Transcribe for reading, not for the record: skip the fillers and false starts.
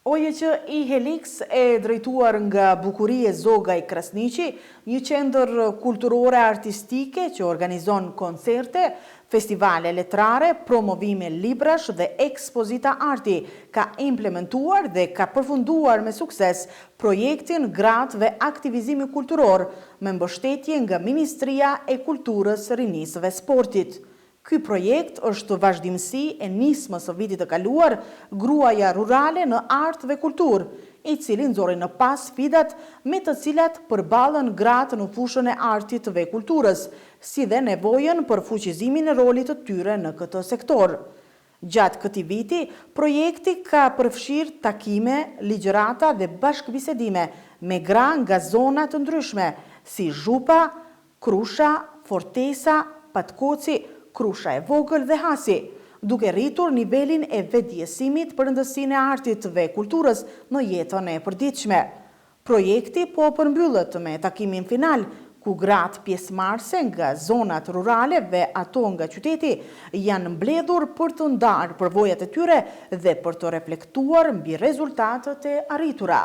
OJQ Helix e drejtuar nga Bukurie Zogaj Krasniqi, një qendër kulturore artistike që organizon koncerte, festivale letrare, promovime librash dhe ekspozita arti, ka implementuar dhe ka përfunduar me sukses projektin Gratë dhe Aktivizimi Kulturor me mbështetje nga Ministria e Kulturës, Rinisë dhe Sportit. Ky projekt është vazhdimësi e nismës së vitit të kaluar Gruaja Rurale në Art dhe Kulturë, i cili nxori në pah sfidat me të cilat përballen gratë në fushën e artit dhe kulturës, si dhe nevojën për fuqizimin e rolit të tyre në këtë sektor. Gjatë këtij viti, projekti ka përfshirë takime, ligjërata dhe bashkëbisedime me gra nga zona të ndryshme, si Zhupa, Krusha, Fortesa, Patkoci, Krusha e Vogël dhe Hasi, duke rritur nivelin e vetëdijesimit për rëndësinë e artit dhe kulturës në jetën e përditshme. Projekti po përmbyllet me takimin final, ku gratë pjesëmarrëse nga zonat rurale dhe ato nga qyteti janë mbledhur për të ndarë përvojat e tyre dhe për të reflektuar mbi rezultatet e arritura.